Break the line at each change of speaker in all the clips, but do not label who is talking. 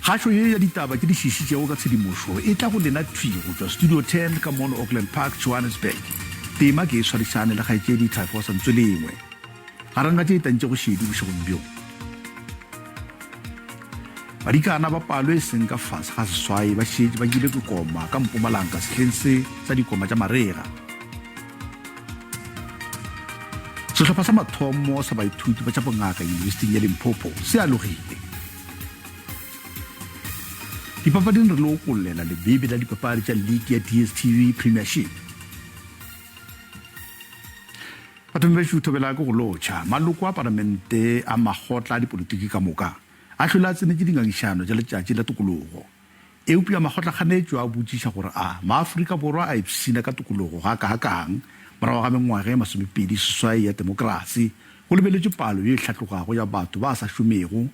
Kgašo ye ya ditaba tše di šišitšego ka tshedimošo e tla go lena thwi go tšwa Studio 10 ka mono Auckland Park, Johannesburg. Tema ke e swarišane le kgaetšedi Tryphosa Ntswelengwe. Gareng ga tše e tantšego šedi bošegong bjo. Badikana ba palo e seng ka fase ga seswai ba šetše ba jile ke koma ka Mpumalanga sehleng se sa dikoma tša marega. Sehlopha sa mathomo sa baithuti ba tša bongaka Yunibesiting ya Limpopo se alogile. Dipapading re lo okollela lebebe la dipapadi tša league ya DStv Premiership. Bathong bešo thobela ke go lotšha. Maloko a palamente a makgotla a dipolotiki ka moka a hlwele a tsenetše dingangišano tša letšatši la tokologo. Eupša makgotlakganetšo a botšiša gore a Maafrika Borwa a ipshina ka tokologo gakaakang morago ga mengwaga e 28 ya temokrasi go lebeletšwe palo ye e hlatlogago ya batho ba sa šomego,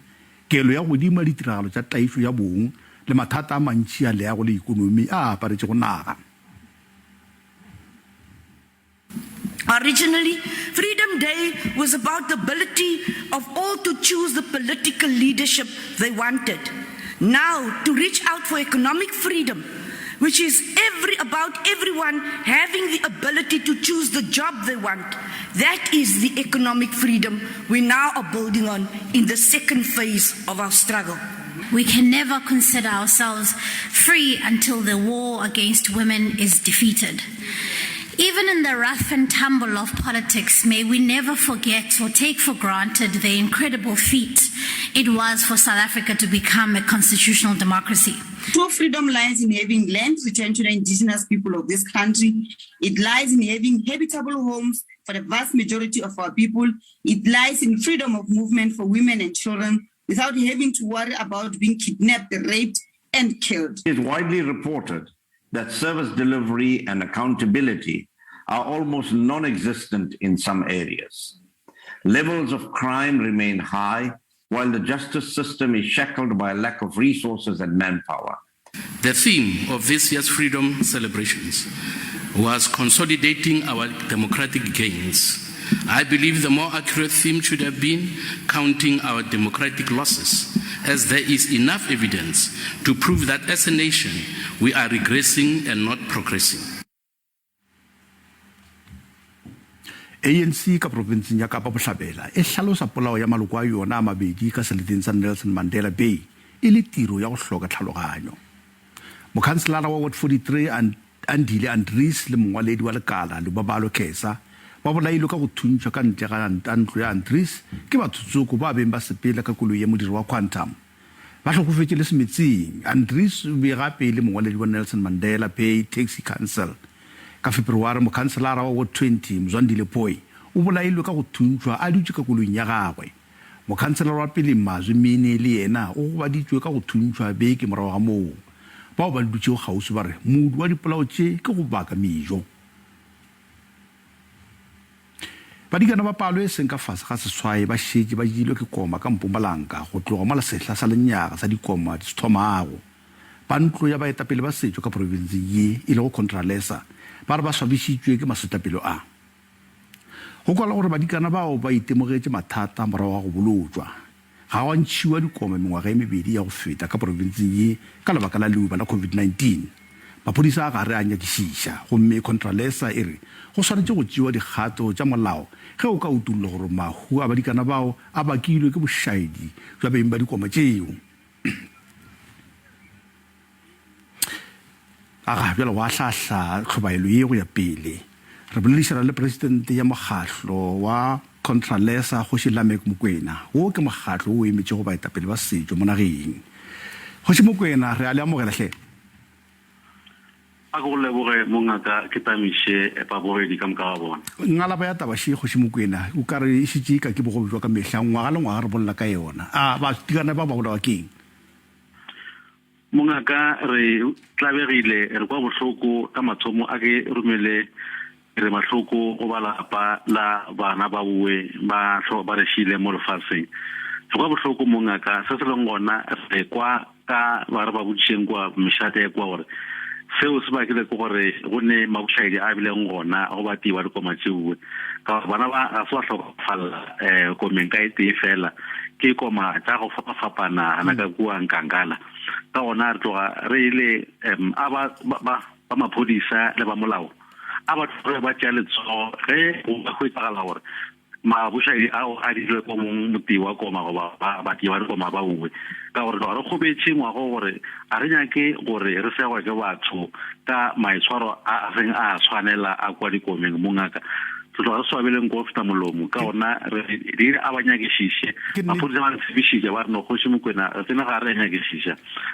kelo ya godimo ya ditiragalo tša tlaišo ya bong le mathata a mantši a leago le ekonomi a a aparetšego naga.
Originally, Freedom Day was about the ability of all to choose the political leadership they wanted. Now, to reach out for economic freedom, which is every about everyone having the ability to choose the job they want. That is the economic freedom we now are building on in the second phase of our struggle.
We can never consider ourselves free until the war against women is defeated. Even in the rough and tumble of politics, may we never forget or take for granted the incredible feat it was for South Africa to become a constitutional democracy.
True freedom lies in having land returned to the indigenous people of this country. It lies in having habitable homes for the vast majority of our people. It lies in freedom of movement for women and children without having to worry about being kidnapped, raped, and killed.
It is widely reported that service delivery and accountability are almost non existent in some areas. Levels of crime remain high, while the justice system is shackled by a lack of resources and manpower.
The theme of this year's freedom celebrations was consolidating our democratic gains. I believe the more accurate theme should have been counting our democratic losses, as there is enough evidence to prove that as a nation we are regressing and not progressing.
ANC ka profenseng ya Kapa Bohlabela e hlalosa polao ya maloko a yona a mabedi ka seleteng sa Nelson Mandela Bay e le tiro ya go hloka tlhaloganyo. Mokhanselara wa Ward 43 Andile Andries le mongwaledi wa lekala Lubabalo Khesa ba bolailwe ka go thuntšhwa ka ntle ga ntlo ya Andries ke bathotsoko ba beng ba sepela ka koloi ya modiro wa Quantum. Ba hlokofetše le semetsing. Andries o be gape e le mongwaledi wa Nelson Mandela Bay Taxi Council. Ka Febereware, mokhanselara wa Ward 20, Mzwandile Poi, o bolailwe ka go thuntšhwa a dutše ka koloing ya gagwe. Mokhanselara wa peleng Mazwi Mene le yena o gobaditšwe ka go thuntšhwa beke morago ga moo. Bao ba dutšego kgauswi ba re modu wa dipolao tše ke go baka mejo. Badikana ba palo e seng ka fase ga seswai ba šetše ba jilwe ke koma ka Mpumalanga go tloga mola sehla sa lenyaga sa dikoma di se thomago. Ba ntlo ya baetapele ba setšo ka profenseng ye e lego Contralesa ba re ba swabišitšwe ke masetlapelo a. Go kwala gore badikana bao ba itemogetše mathata morago ga go bolotšwa. Ga gwa ntšhiwa dikoma mengwaga e mebedi ya go feta ka profenseng ye ka lebaka la leuba la COVID-19. Maphodisa a gare a nyakišiša, gomme Contralesa e re go swanetše go tšewa dikgato tša molao ge go ka utollwa gore mahu a badikana bao a bakilwe ke bošaedi bja beng ba dikoma tšeo. Aga bjale go ahlaahla tlhobaelo ye go ya pele, re boledišana le presidente ya mokgahlo wa Contralesa, Kgoši Lameck Mokwena. Wo ke mokgahlo wo o emetšego baetapele ba setšo mo nageng. Kgoši Mokwena, re a le amogela hle.
A ke go leboge mongaka, ke tamiše babogedi ka moka ga bona.
Ngalaba ya taba še, Kgoši Mokwena, o ka re e šetše e ka ke bogobe jwa ka mehla, ngwaga le ngwaga re bolela ka yona. A batikana ba ba bolawa ke eng?
Mongaka, re tlabegile, re kwa bohloko. Ka mathomo a ke romele re mahloko go ba lapa la bana ba bowe ba hlo ba re šile mo lefaseng. Re kwa bohloko mongaka, se se leng gona re kwa ka ba re ba botšišeng kwa mešate kwa gore Seo se bakile ke gore go ne mabošaedi a bileng gona go batee ba dikoma tšeoe, ka gore bana ba ga se ba hlokofalla um komeng ka e tee fela, ke koma tša go fapafapana gana ka kua Nkangala. Ka gona re tloga re ile um a ba ba ba maphodisa le ba molao a ba tloge ba tšea letsogo ge go ka hwetšagala gore Mabošaedi ao a dirilwe ko mong motee wa koma goba ba batee ba dikoma ba uwe, ka gore tloga re kgobetše ngwago gore a re nyake gore re segwe ke batho ka maitshwaro a a seng a tshwanela a kwa dikomeng. Mongaka, re tloga re swabeleng ko feta molomo, ka gona re dire a ba nyakišiše. Maphodisa ba re tshepišitše ba re no Kgoši Mokwena re tsene ga re a nyakišiša,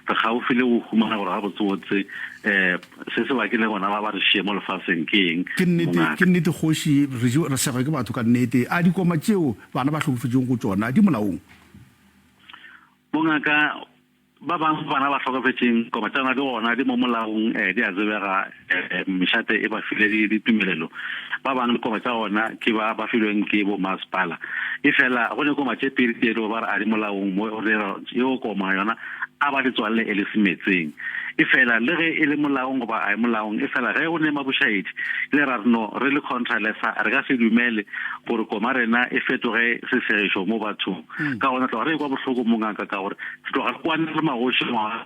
re gaufi le go humana gore gabotsebotse um Se se bakile gona ba ba re šie mo lefaseng ke eng,
Ke nnete,
mongaka?
ke nnete kgoši, re je, re segwe ke batho ka nnete. A dikoma tšeo bana ba hlokofetšego go tšona di molaong?
Mongaka, ba bangwe bana ba hlokofetšeng koma tša bona di gona, di mo molaong, eh, di a tsebega, eh, mešate e ba file di, ditumelelo. Ba bangwe dikoma tša gona ke ba ba filweng ke bo masepala. Efela go ne koma tše pedi tše e lego ba re a di molaong mo re re yeo koma yona a ba di tswalele e le semetseng. Efela le ge e le molaong goba a e molaong, efela ge go ne mabošaedi le ra re no re le Contralesa re ka se dumele gore koma rena e fetoge sesegišo mo bathong. Ka gona tloga re ekwa bohloko mongaka ka gore re tloga re kwane le magoši ngwaga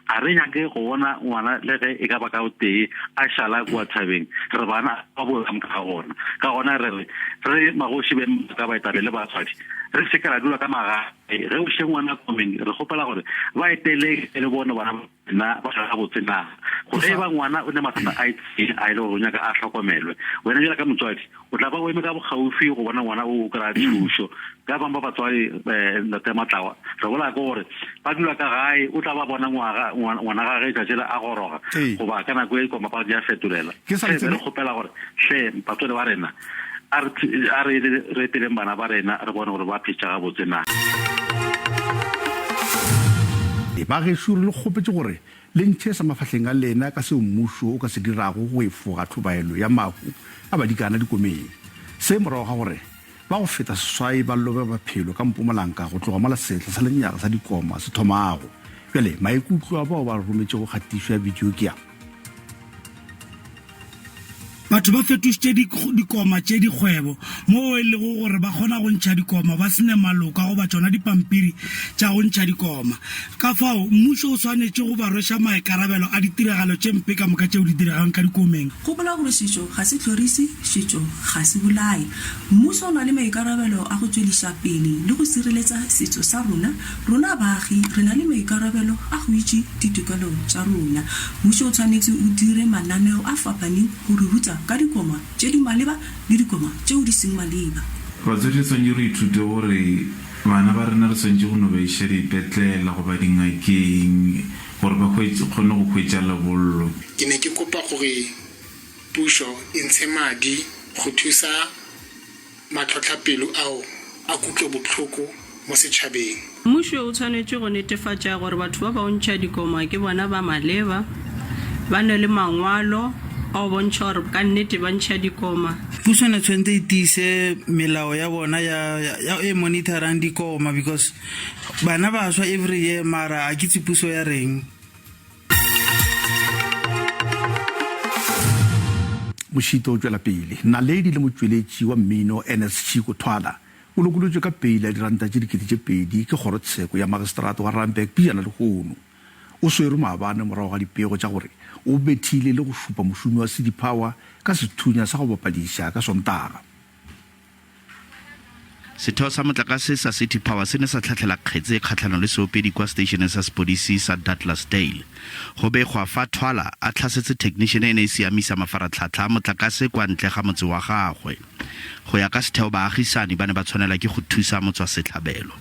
A re nyake go bona ngwana le ge e ka ba ka o tee a šala kua thabeng. Re bana ba boe ka moka ga bona. Ka gona re re, re magoši beng ba ka baetapele le batswadi, re se ke ra dula ka magae. Ge o še ngwana komeng, re kgopela gore ba etele le bone bana ba rena ba šala gabotse na. Gore ge e ba ngwana o ne mathata a itseng a e le gore o nyaka a hlokomelwe, wena bjalo ka motswadi o tla ba o eme ka bokgaufi go bona ngwana o kry-a thušo. Ka bang ba batswadi um ntate Matlawa re bolela ke gore ba dula ka gae, o tla ba bona ngwaga ngwana ga ge tšatši le a goroga goba ka nako e koma ba di a fetolela. Hle be re kgopela gore hle batswadi ba rena a re re eteleng bana ba rena re bone gore ba phetša gabotse na.
Ba gešo re le kgopetše gore Le ntšhe sa mafahleng a lena ka seo mmušo o ka se dirago go efoga tlhobaelo ya mahu a badikana dikomeng. Se morago ga gore ba go feta seswai ba lobe maphelo ka Mpumalanga go tloga mola sehla sa lenyaga sa dikoma se thomago. Bjale maikutlo a bao ba rometšego kgatišo ya bidio ke a.
Batho ba fetošitše dikoma tše dikgwebo moo e lego gore ba kgona go ntšha dikoma ba se ne maloka goba tšona dipampiri tša go ntšha dikoma. Ka fao, mmušo o swanetše go ba rweša maikarabelo a ditiragalo tše mpe ka moka tšeo di diregang ka dikomeng.
Gopola gore setšo ga se hloriše, setšo ga se bolaye. Mmušo o na le maikarabelo a go tšweliša pele le go sireletša setšo sa rona. Rona baagi re na le maikarabelo a go itše ditokelo tša rona. Mmušo o tshwanetše o dire mananeo a fapaneng go re ruta ka dikoma tše di maleba le dikoma tšeo di seng maleba.
Batswadi re swanetše re ithute gore bana ba rena re swanetše go no ba iša dipetlela goba dingakeng gore ba kgone go hwetša lebollo.
Ke ne ke kopa gore pušo e ntshe madi go thusa matlhotlhapelo ao a kutlobohloko mo setšhabeng.
Mmušo o tshwanetše go netefatša gore batho ba ba ntšha dikoma ke bona ba maleba, ba ne le mangwalo a go bontšha gore ka nnete ba ntšha dikoma.
Puso ne tshwanetse e tiise melao ya bona ya ya e monitorang dikoma because bana ba swa every year mara a ke itse puso ya reng.
Mošito o tšwela pele. Naledi le motšweletši wa mmino Ernest Chicco Thwala o lokolotšwe ka peile ya diranta tše 2000 ke kgorotsheko ya magistrata wa Randburg pejana lehono. O swerwe maabane morago ga dipego tša gore o bethile le go šupa mošomi wa City Power ka sethunya sa go bapadiša ka Sontaga.
Setheo sa motlakase sa City Power se ne sa tlhatlhela kgetse kgatlhanong le seopedi kwa seteišeneng sa sepodisi sa Douglasdale. Go begwa fa Thwala a tlhasetse technician e ne e siamisa mafaratlhatlha a motlakase kwa ntle ga motse wa gagwe. Go ya ka setheo baagisani ba ne ba tshwanela ke go thusa motswasetlhabelo.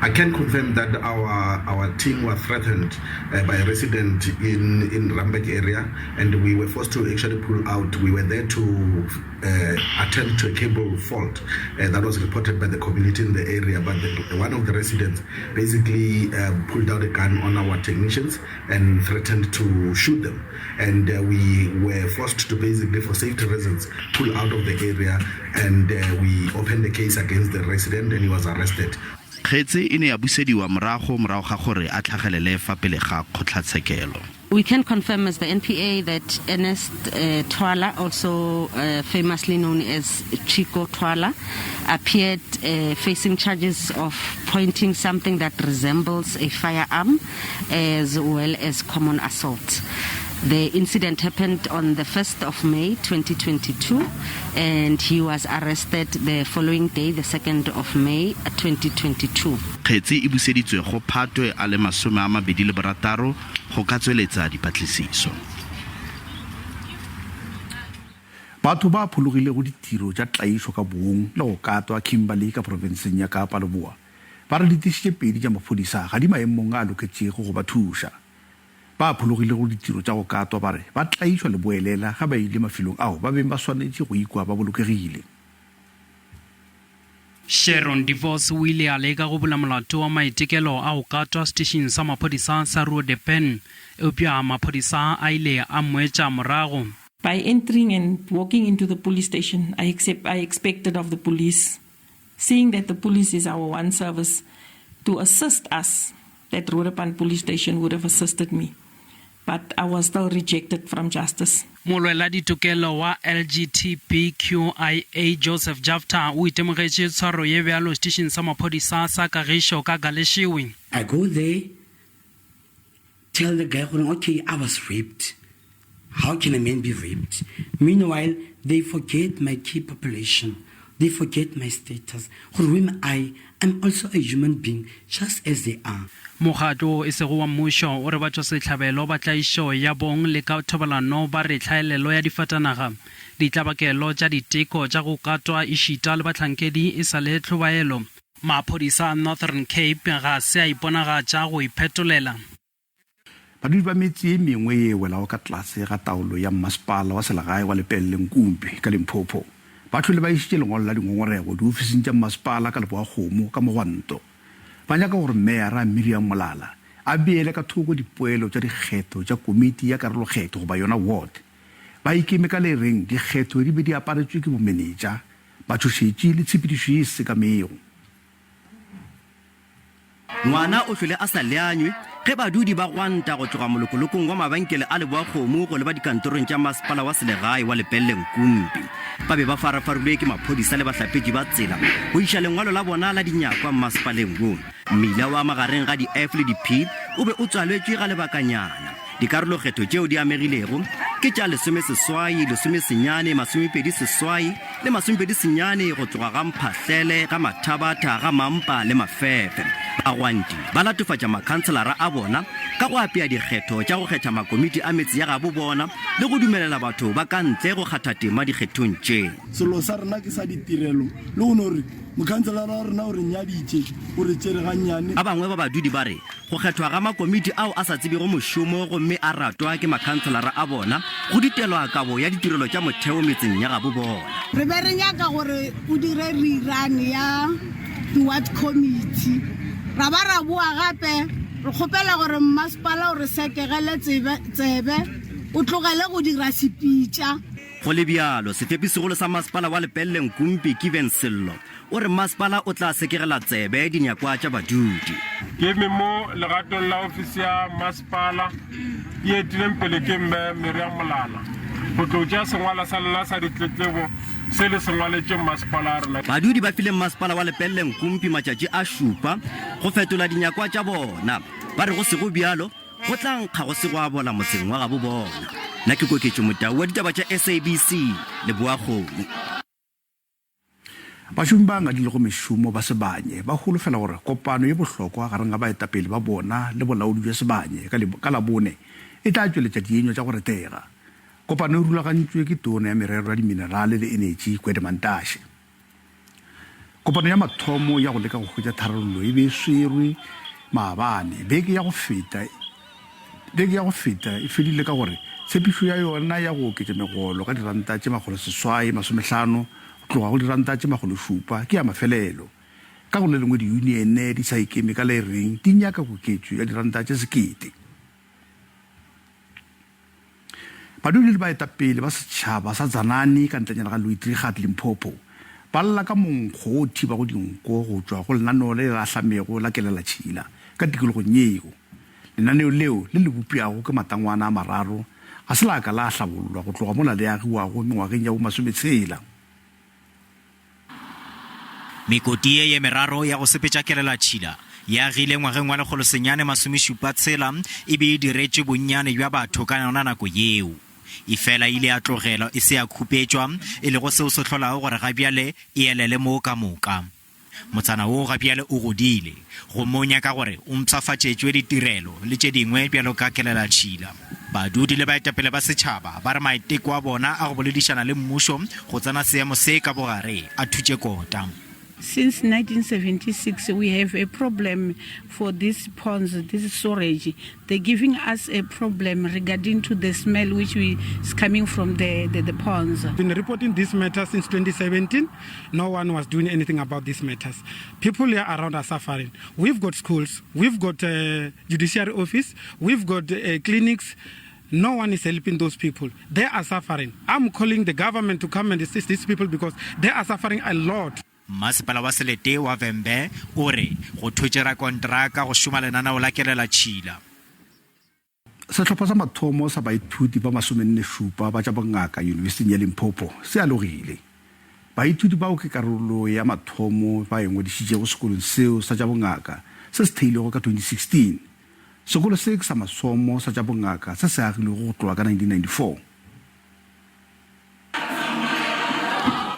I can confirm that our our team was threatened uh, by a resident in in Rambek area, and we were forced to actually pull out. We were there to uh, attend to a cable fault uh, that was reported by the community in the area, but the, one of the residents basically uh, pulled out a gun on our technicians and threatened to shoot them. And uh, we were forced to basically, for safety reasons, pull out of the area and uh, we opened the case against the resident and he was arrested.
Kgetse e ne ya busediwa morago morago ga gore a tlhagelele fa pele ga kgotlatshekelo.
We can confirm as the NPA that Ernest uh, Twala, also uh, famously known as Chico Twala, appeared uh, facing charges of pointing something that resembles a firearm as well as common assault. The incident happened on the 1st of May 2022 and he was arrested the following day, the 2nd of May 2022.
Kgetse e buseditswe go Phatwe a le 26 go ka tsweletsa dipatlisiso.
Batho ba phologilego ditiro tša tlaišo ka bong le go katwa Kimberley ka profenseng ya Kapa Leboa ba re ditiši tše pedi tša maphodisa ga di maemong a loketšego go ba thuša. Ba phologilego ditiro tša go katwa ba re ba tlaišwa leboelela ge ba ile mafelong ao ba beng ba swanetše go ikwa ba bolokegile.
Sharon DeVos o ile a leka go bula molato wa maitekelo a go katwa setešing sa maphodisa sa Roodepan, eupša maphodisa a ile a mmoetša morago.
By entering and walking into the police station, I accept, I expected of the police, seeing that the police is our one service to assist us, that Roodepan police station would have assisted me. But I was still rejected from justice.
Molweladitokelo wa LGTBQIA Joseph Jafta o itemogetše tshwaro ye bjalo setišing sa maphodisa sa Kagišo ka Galeshewe.
I go there, tell the guy gore okay, I was raped. How can a man be raped? Meanwhile, they forget my key population. They forget my status. Gore who am I? I'm also a human being, just as they are.
Mokgatlo wo e sego wa mmušo o re batšwasehlabelo ba tlaišo ya bong le ka thobalano ba re tlhaelelo ya difatanaga, ditlabakelo tša diteko tša go katwa ešita le bahlankedi e sa le tlhobaelo. Maphodisa a Northern Cape ga se a iponagatša go iphetolela.
Badudi ba metse ye mengwe ye e welago ka tlase ga taolo ya mmasepala wa selegae wa Lepelle Nkumpi ka Limpopo ba hlwele ba išitše lengwalo la dingongorego diofising tša mmasepala ka Leboakgomo ka mogwanto. Ba nyaka gore Meyara Mirriam Molala a beele ka thoko dipoelo tša dikgetho tša komiti ya karolokgetho goba yona ward. Ba ikeme ka le reng dikgetho di be di aparetšwe ke bomenetša, batšhošetši le tshepedišo ye e sekamego.
Ngwana o hlwele a sa leanywe ge badudi ba gwanta go tloga molokolokong wa mabenkele a Leboakgomo go leba dikantorong tša masepala wa selegae wa Lepelle Nkumpi. Ba be ba farafarilwe ke maphodisa le bahlapetši ba tsela go iša lengwalo la bona la dinyakwa mmasepaleng wo. Mmila wa magareng ga di-F le di-P o be o tswaletšwe ga lebakanyana. Dikarolokgetho tšeo di amegilego ke tša lesomeseswai, lesomesenyane, masomepedi-seswai le masomepedi-senyane go tloga ga Mphahlele, ga Mathabatha, ga Mampa le Mafefe. Bagwanti ba latofatša makhanselara a bona ka go apea dikgetho tša go kgetha makomiti a metse ya gabo bona le go dumelela batho ba ka ntle go kgatha tema dikgethong tše.
Sello sa rena ke sa ditirelo le go no re mokhanselara wa rena o re nyaditše, o re tšere gannyane.
Ba bangwe ba badudi ba re Go kgethwa ga makomiti ao a sa tsebego mošomo gomme a ratwa ke makhanselara a bona go ditelwa kabo ya ditirelo tša motheo metseng ya gabo bona.
Re be re nyaka gore o dire rerun ya di-ward committee ra ba ra boa gape re kgopela gore mmasepala o re sekegele tsebe o tlogele go dira sepitša.
Go le bjalo, sefepisegolo sa masepala wa Lepelle Nkumpi, Given Sello, o re masepala o tla sekegela tsebe dinyakwa tša badudi.
Ke eme mo legatong la ofisi ya masepala e etileng pele ke Mme Miriam Molala go tlo tšea sengwala sa lena sa ditletlebo se le se ngwaletšeng masepala a rena.
Badudi ba file masepala wa Lepelle Nkumpi matšatši a šupa go fetola dinyakwa tša bona. Ba re go sego bjalo, Go tla nkga go se gwa bola motseng wa gabo bona. Nna ke Koketšo Motau wa ditaba tša SABC, Leboakgomo.
Bašomi ba ngadilego mešomo ba Sibanye ba holofela gore kopano ye bohlokwa gareng ga baetapele ba bona le bolaodi bja Sibanye ka Labone e tla tšweletša dienywa tša go retega. Kopano e rulagantšwe ke Tona ya Merero ya Diminerale le Enetši Gwede Mantashe. Kopano ya mathomo ya go leka go hwetša tharollo e be e swerwe maabane beke ya go feta. Beke ya go feta e fedile ka gore tshepišo ya yona ya go oketša megolo ka diranta tše 850 go tloga go diranta tše 700 ke ya mafelelo. Ka go le lengwe diyuniene di sa ikeme ka le reng di nyaka koketšo ya diranta tše sekete. Badudi le baetapele ba setšhaba sa Dzanani ka ntlenyana ga Louis Trichardt, Limpopo, Ba lla ka monkgo wo o thibago dinko go tšwa go lenaneo le le ahlamego la kelelatšhila ka tikologong yeo. Lenaneo leo le le bopšago ke matangwana a mararo ga se la ka la hlabollwa go tloga mola le agiwago mengwageng ya bomasometshela.
Mekoti ye ye meraro ya go sepetša kelelatšhila e agile ngwageng wa lekgolosenyane masomešupa tshela e be e diretšwe bonnyane bja batho ka yona nako yeo. Efela e ile ya tlogelwa e se ya khupetšwa, e lego seo se hlolago gore ga bjale e elele moo ka moka. Motsana wo ga bjale o godile, gomme o nyaka gore o mpshafatšetšwe ditirelo le tše dingwe bjalo ka kelelatšhila. Badudi le baetapele ba setšhaba ba re maiteko a bona a go boledišana le mmušo go tsena seemo se ka bogare a thutše kota.
Since 1976 we have a problem for this ponds, this storage. They're giving us a problem regarding to the smell which we, is coming from the, the, the ponds.
Been reporting this matter since 2017. No one was doing anything about these matters. People here around are suffering. We've got schools, we've got uh, judiciary office, we've got uh, clinics. No one is helping those people. They are suffering. I'm calling the government to come and assist these people because they are suffering a lot.
Mmasepala wa Selete wa Vhembe o re go thotše rakontraka go šoma lenaneo la kelelatšhila.
Sehlopha sa mathomo sa baithuti ba masomennešupa ba tša bongaka Yunibesithing ya Limpopo se alogile. Baithuti bao ke karolo ya mathomo ba ingwadišitšego sekolong seo sa tša bongaka se se theilwego ka 2016. Sekolo se ke sa masomo sa tša bongaka se se agilwego go tloga ka 1994.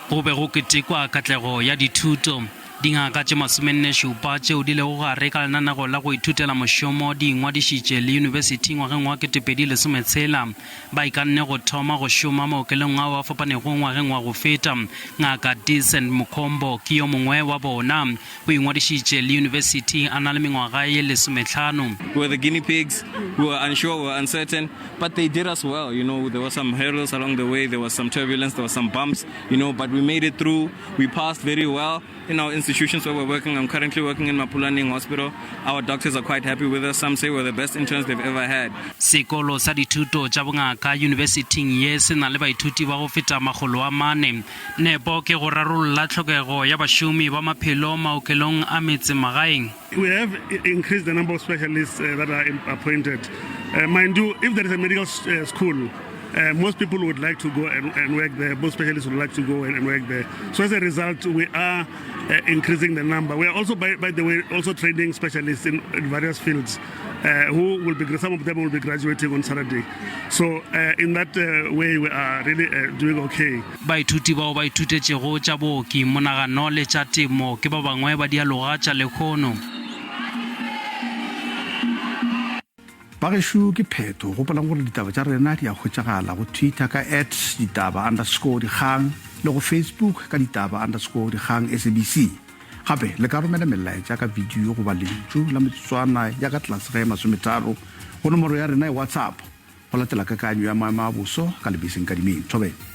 Go be go ketekwa katlego ya dithuto. Dingaka tše masomennešupa tšeo di lego gare ka lenanego la go ithutela mošomo di ingwadišitše le yunibesithi ngwageng wa 2016. Ba ikanne go thoma go šoma maokelong ao a fapanego ngwageng wa go feta. Ngaka Decent Mukhombo ke yo mongwe wa bona. O ingwadišitše le yunibesithi a na le mengwaga ye lesomehlano.
We were the guinea pigs. We were unsure, we were uncertain, but they did us well. You know, there were some hurdles along the way, there was some turbulence, there were some bumps, you know, but we made it through. We passed very well in our institutions where we're working. I'm currently working in Mapulaning Hospital. Our doctors are quite happy with us. Some say we're the best interns they've ever had.
Sekolo sa dithuto tša bongaka yunibesithing ye se na le baithuti ba go feta makgolo a mane. Nepo ke go rarolla tlhokego ya bašomi ba maphelo maokelong a metsemagaeng.
We have increased the number of specialists uh, that are appointed. Uh, mind you, if there is a medical uh, school, uh, most people would like to go and, and work there. Most specialists would like to go and, and work there. So as a result, we are uh, increasing the number. We are also, by, by the way, also training specialists in, in various fields uh, who will be, some of them will be graduating on Saturday. So uh, in that uh, way, we are really uh, doing okay.
Baithuti bao ba ithutetšego tša booki, monagano le tša temo ke ba bangwe ba dialoga tša lehono.
Bagešo ke phetho, gopolang gore ditaba tša rena di a hwetšagala go Twitter ka at ditaba underscore dikgang le go Facebook ka ditaba underscore dikgang SABC. Gape le ka romela melaetša ka video goba lentšu la metsotswana ya ka tlase ga e masometharo go nomoro ya rena ya WhatsApp go latela kakanyo ya maemo a boso ka lebeseng kadimeng. Thobela.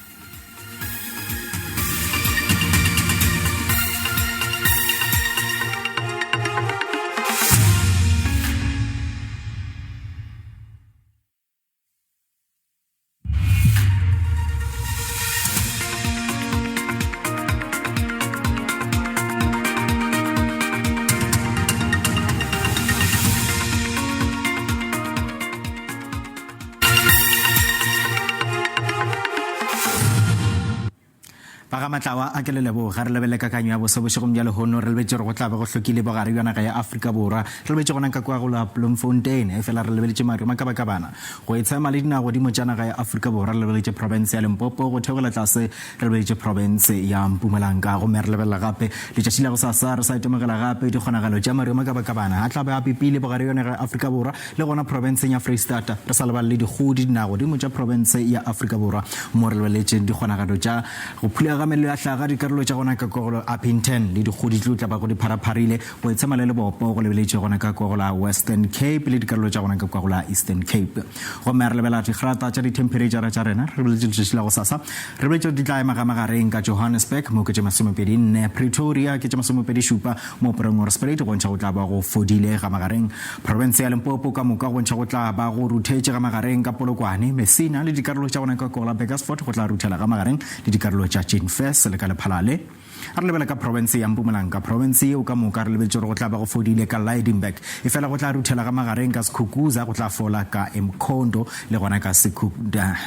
Ba ga Matlawa a ke le leboga. Re lebelele kakanyo ya boso bošegong bja lehono. Re lebetše gore go tla be go hlokile bogare bja naga ya Afrika Borwa. Re lebetše gona ka kua go la Bloemfontein, efela re lebeletše maru makabakabana go itshema le dinagodimo tša naga ya Afrika Borwa. Re lebeletše profense ya Limpopo go theogela tlase, re lebeletše profense ya Mpumalanga. Gomme re lebelela gape letšatši la gosasa, re sa itemogela gape dikgonagalo tša maru makabakabana a tla be a pipile bogare bja naga ya Afrika Borwa. Le gona profenseng ya Freistata, re sa lebale le dikgodi dinagodimo tša profense ya Afrika Borwa, mo re lebeletšeng dikgonagalo tša go phulega ga mello ya hlaga, dikarolo tša gona ka kwa go la Upington le dikgodi tšeo tla bago di pharapharile go itshema le lebopo go lebeletše gona ka kwa go la Western Cape le dikarolo tša gona ka kwa go la Eastern Cape. Gomme re lebela digrata tša dithemphereitšara tša rena, re lebeletše letšatši la gosasa, re lebeletše di tla ema ga magareng ka Johannesburg mo ke tše 24, Pretoria ke tše 27, Mo Bronkhorstspruit go bontšha go tla ba go fodile ga magareng. Profense ya Limpopo ka moka go bontšha go tla ba go ruthetše ga magareng ka Polokwane, Messina le dikarolo tša gona ka Kola Burgersfort go tla ruthela ga magareng le dikarolo tša Jane. Fes le ka Lephalale. A re lebele ka profense ya Mpumalanga. Profense yeo ka moka re lebetše gore go tla ba go fodile ka Lydenburg, efela go tla ruthela ga magareng ka Skukuza, go tla fola ka Mkhondo le gona ka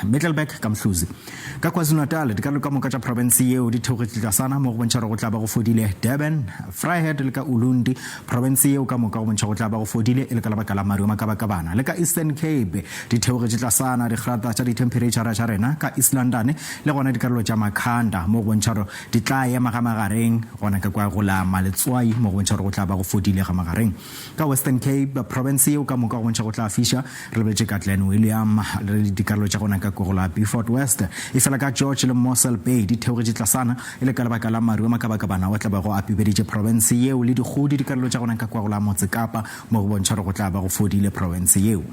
Middelburg ka Mhluzi. Ka KwaZulu-Natal, dikarolo ka moka tša profense yeo di theogetše tlasana mo go bontšha gore go tla ba go fodile Durban, Vryheid le ka Ulundi. Profense yeo ka moka go bontšha go tla ba go fodile e le ka lebaka la maru a makabakabana. Le ka Eastern Cape di theogetše tlasana digrata tša dithemphereitšhara tša rena ka East London le gona dikarolo tša Makhanda mo go bontšha gore di tla ema ga magareng gona ka kwa go la Maletswai mo go bontšha gore go tla ba go fodile ga magareng. Ka Western Cape, profense yeo ka moka go bontšha go tla fiša, re lebetše ka Glen William le dikarolo tša gona ka kwa go la Beaufort West. Efela ka George le Mossel Bay di theogetše tlasana e le ka lebaka la maru a makabakabana ao a tla bego a pibeditše profense yeo le dikgodi dikarolo tša gona ka kwa go la Motse Kapa mo go bontšha gore go tla ba go fodile profense yeo.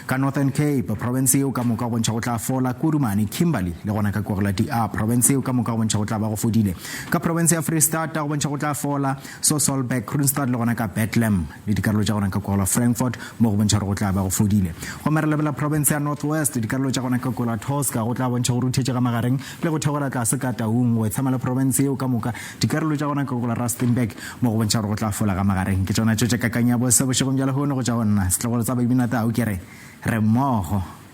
Ka Northern Cape, profense yeo ka moka go bontšha go tla fola Kudumane, Kimberley le gona ka kwa go la DR, profense yeo ka moka go bontšha go tla ba go fodile. Ka profense ya Freistata go bontšha go tla fola Sasolburg, Kroonstad le gona ka Bethlehem le dikarolo tša gona ka kwa go la Frankfort mo go bontšha gore go tla ba go fodile. Gomme re lebela profense ya North West, dikarolo tša gona ka kwa la Tosca go tla bontšha go ruthetše ga magareng le go theogela tlase ka Taung go etshama le profense yeo ka moka, dikarolo tša gona ka kwa la Rustenburg mo go bontšha gore go tla fola ga magareng. Ke tšona tšo tša kakanyo ya bose bošegong bja lehono go tšwa go nna, setlogolo sa Baibinatau ke re, re mmogo.